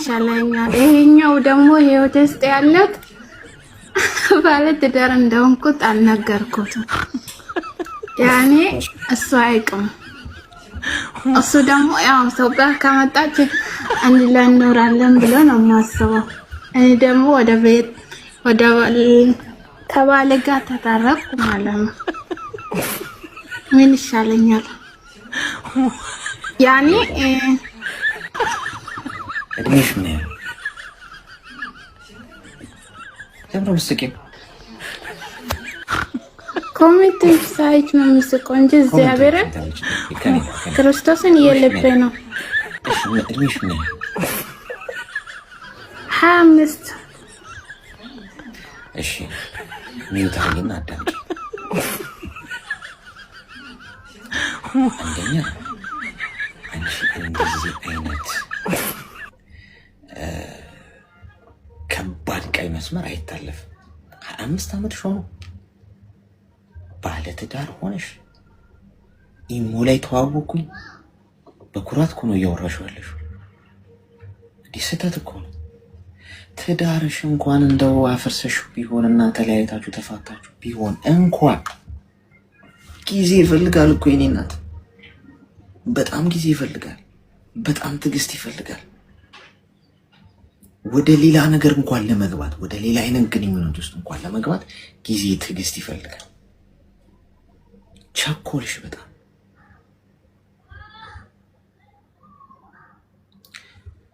ይሻለኛል? ይሄኛው ደግሞ ህይወት ውስጥ ያለት ባለ ትዳር እንደሆንኩት አልነገርኩትም። ያኔ እሱ አይቅም። እሱ ደግሞ ያው ኢትዮጵያ ከመጣች አንድ ላይ እንኖራለን ብሎ ነው የማስበው። እኔ ደግሞ ወደ ቤት ወደ ከባሌ ጋር ተታረቅኩ ማለት ነው። ምን ይሻለኛል? ያኔ እድሜሽ ምን ያህል? ለምን ነው የምትስቂው? Comment ሳይች ነው የምስቀው እንጂ እግዚአብሔርን ክርስቶስን እየልቤ ነው። እድሜሽ ምን ያህል? 25። እሺ፣ mute አድርጊና አዳምጪ። አንደኛ፣ አንቺ እንደዚህ አይነት ከባድ ቀይ መስመር አይታለፍም። 25 ዓመትሽ ሆኖ ባለትዳር ሆነሽ ኢሞ ላይ ተዋወቅኩኝ በኩራት እኮ ነው እያወራሽው ያለሽው። እንዲህ ስህተት እኮ ነው። ትዳርሽ እንኳን እንደው አፍርሰሽ ቢሆንና ተለያይታችሁ ተፋታችሁ ቢሆን እንኳን ጊዜ ይፈልጋል እኮ የኔ እናት። በጣም ጊዜ ይፈልጋል። በጣም ትዕግስት ይፈልጋል። ወደ ሌላ ነገር እንኳን ለመግባት፣ ወደ ሌላ አይነት ግንኙነት ውስጥ እንኳን ለመግባት ጊዜ፣ ትዕግስት ይፈልጋል። ቸኮልሽ በጣም።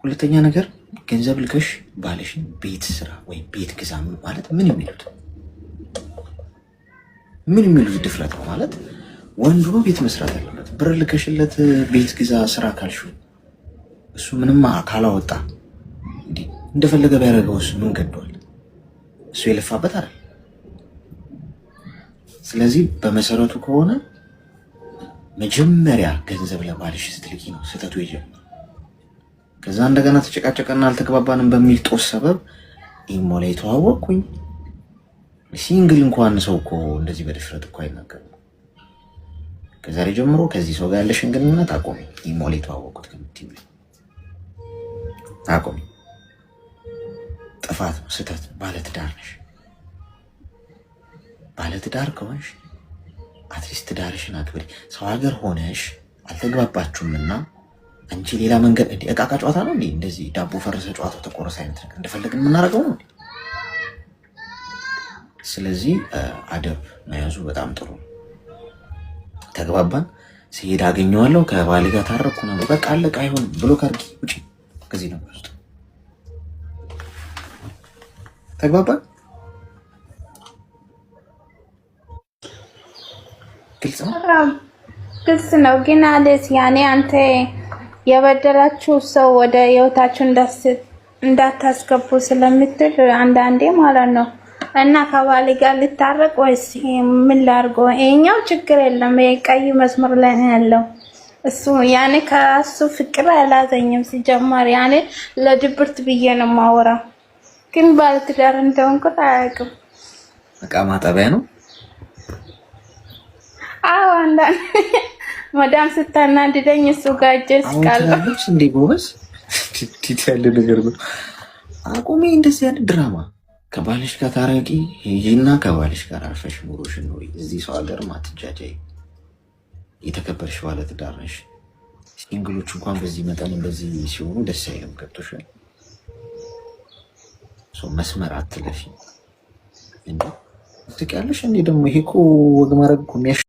ሁለተኛ ነገር፣ ገንዘብ ልከሽ ባልሽን ቤት ስራ ወይም ቤት ግዛ ማለት ምን የሚሉት ድፍረት ነው? ማለት ወንዱ ነው ቤት መስራት ያለበት። ብር ልከሽለት ቤት ግዛ ስራ ካልሽው እሱ ምንም ካላወጣ እንዲህ እንደፈለገ ቢያደርገውስ ምን ገዷል? እሱ የለፋበት አይደል? ስለዚህ በመሰረቱ ከሆነ መጀመሪያ ገንዘብ ለባልሽ ስትልኪ ነው ስህተቱ የጀመረው። ከዛ እንደገና ተጨቃጨቀና አልተግባባንም በሚል ጦስ ሰበብ ኢሞ ላይ ተዋወቅኩኝ። Single እንኳን ሰው እኮ እንደዚህ በድፍረት እኮ አይናገርም። ከዛሬ ጀምሮ ከዚህ ሰው ጋር ያለሽን ግንኙነት አቆሚ። ኢሞ ላይ ተዋወቅኩት ከምትይው አቆሚ። ጥፋት ነው፣ ስህተት ነው። ባለትዳር ነሽ። ባለትዳር ከሆንሽ at least ትዳርሽን አክብሪ። ሰው ሀገር ሆነሽ አልተግባባችሁምና አንቺ ሌላ መንገድ እንዲ እቃ እቃ ጨዋታ ነው እንዴ? እንደዚህ ዳቦ ፈረሰ ጨዋታው ተቆረሰ አይነት ነገር እንደፈለግን የምናደርገው ነው። ስለዚህ አደብ መያዙ በጣም ጥሩ ነው። ተግባባን። ሲሄድ አገኘዋለሁ፣ ከባሌ ጋር ታረኩ ነው፣ በቃ አለቀ። አይሆንም ብሎ ካርጊ ውጪ ከዚህ ነገር ውስጥ። ተግባባን። ግልጽ ነው። ግልጽ ነው። ግን አሌስ ያኔ አንተ የበደላችሁ ሰው ወደ ህይወታችሁ እንዳታስገቡ ስለምትል አንዳንዴ ማለት ነው። እና ከባሌ ጋር ልታረቅ ወይስ ምን ላድርገው? ይሄኛው ችግር የለም፣ ቀይ መስመር ላይ ነው ያለው እሱ። ያኔ ከሱ ፍቅር አላዘኝም ሲጀመር፣ ያኔ ለድብርት ብዬ ነው የማወራው፣ ግን ባለትዳር እንደሆንኩት አያውቅም። እቃ ማጠቢያ ነው። አዎ፣ አንዳንድ መዳም ስታናድደኝ እሱ ጋር እጄ እስቃለሁ። እንዴ ጎበዝ፣ እንዴት ያለ ነገር ነው! አቁሜ እንደዚህ ያለ ድራማ። ከባልሽ ጋር ታረቂ፣ ሂጂና ከባልሽ ጋር አርፈሽ ኑሮሽን ኑሪ። እዚህ ሰው ሀገር ማትጃጃይ፣ የተከበርሽ ባለ ትዳር ነሽ። Single ኦች እንኳን በዚህ መጠን እንደዚህ ሲሆኑ ደስ አይልም። ገብቶሻል? መስመር አትለፊ። እንዴ ትስቂያለሽ እንዴ ደግሞ? ይሄ እኮ ወግ ማድረግ እኮ የሚያሽ